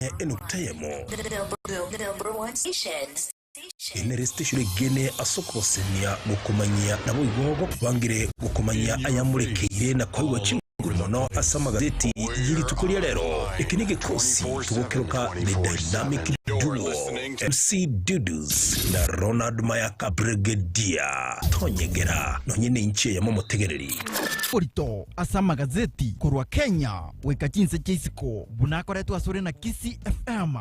Enukta eyemo. Eye nere station egene ase okogosemia, gokomanyia, naboigo gokobangire gokomanyia ayamorekeire na koigwa chinguru mono ase amagazeti ye rituko ria rero. Eke negekosi togokeroka The Dynamic Duo, MC Dudus na Ronald Mayaka Brigadier. Tonyegera nonye nenchi eyemo omotegereri. Orito ase amagazeti korwa Kenya goika chinse chia isiko buna akoretwe asore na Kisii FM.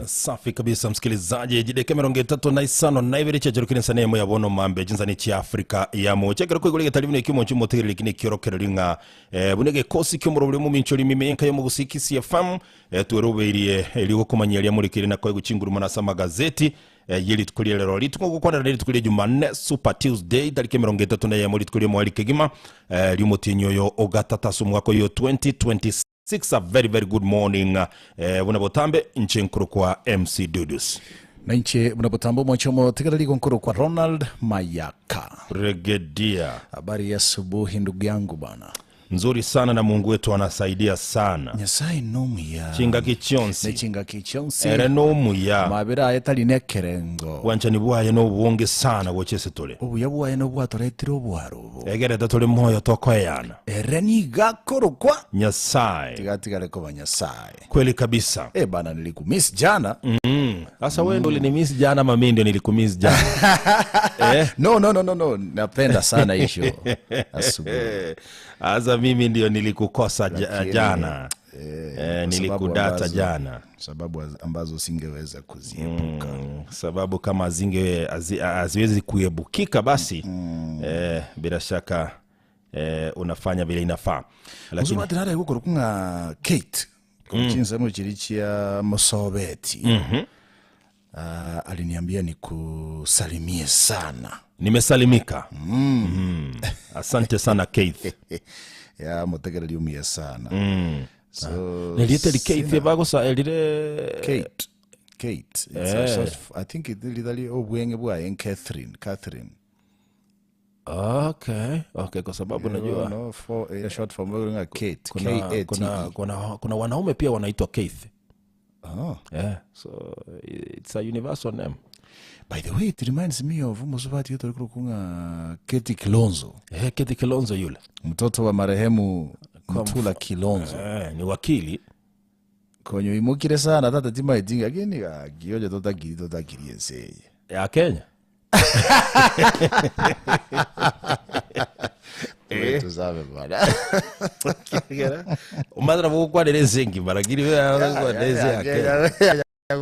Safi kabisa msikilizaji, jideke mirongo etato na isano na ibere chiacherokire ensana emo ya bono mambe chinsani chia Afrika ya mocha ekero koigora egetari buna ekio omonche omotegereri eki nekiorokereri ng'a eh, buna egekosi ki'omorobori omominchori mimenka y'omogusii Kisii FM eh, twerobeirie erio gokomanyia riamorekeire na koegwa chinguru mono ase amagazeti eh, ye rituko ria rero rituko gokwanera ne rituko ria Jumanne Super Tuesday tariki emerongo etato na eyemo rituko ri'omoerio kegima eh, ri'omotienyi oyo ogatata ase omwaka oyo 2026 a very very good morning eh, buna botambe inche nkorokwa MC Dudus Na inche buna botambe omwanche omotegereri igo nkorokwa Ronald Mayaka. Brigadier Habari ya asubuhi ndugu yangu bana. nzuri sana na Mungu wetu anasaidia sana Nyasaye nomuya. chingaki chionsi Nechingaki chionsi. ere nomuya Amabera aye tari nekerengo. bwanchani bwaye nobonge sana gocha ase tore Obuya bwaye nobwatoretire obwaro obo. egerete tore moyo tokoeyana Ere nigo akorokwa Nyasaye. Tiga atigare koba Nyasaye. Kweli kabisa. Eh bana nilikumiss jana. Mm. Sasa wewe ndio ulinimiss jana ama mimi ndio nilikumiss jana? Eh? No, no, no, no, no. Napenda sana hii show. Asubuhi. Sasa mimi ndio nilikukosa ja, Lakini, jana. eh, Eh, kwa sababu nilikudata ambazo- jana. Sababu ambazo singeweza kuziepuka. Mm, sababu kama zinge haziwezi kuebukika basi eh, bila shaka eh, unafanya vile inafaa lakini Mosubati nare gokorokwa ng'a Kate korwa chinsemo chiria chia Mosobeti. Ah, aliniambia nikusalimie sana. nimesalimika mm. Asante sana Keith ya motegereri omuya sana. So, neriete ri Keith bagosa erire Kate. Kate. It's a short, I think it ritari obweng'e bwaye Catherine. Catherine. Okay, okay, kwa sababu najua No, for, eh, short form ng'a Kate. kuna, K-A-T-E. kuna, kuna, kuna wanaume pia wanaitwa Keith. Oh. Yeah, so it's a universal name. By the way, it reminds me of mosubati yetu alikuwa kunga Kate Kilonzo, Eh, Keith Kilonzo yule mtoto wa marehemu Mtula Kilonzo. eh, ni wakili Konyo imukire sana tata timaitinga lakini akioja totagiri totagiri enseye. ya Kenya. Eh. Tuzabe bwana. Umadra gukwanira ense engima lakini we agokwanera ense ya Kenya. Ya, ya, ya,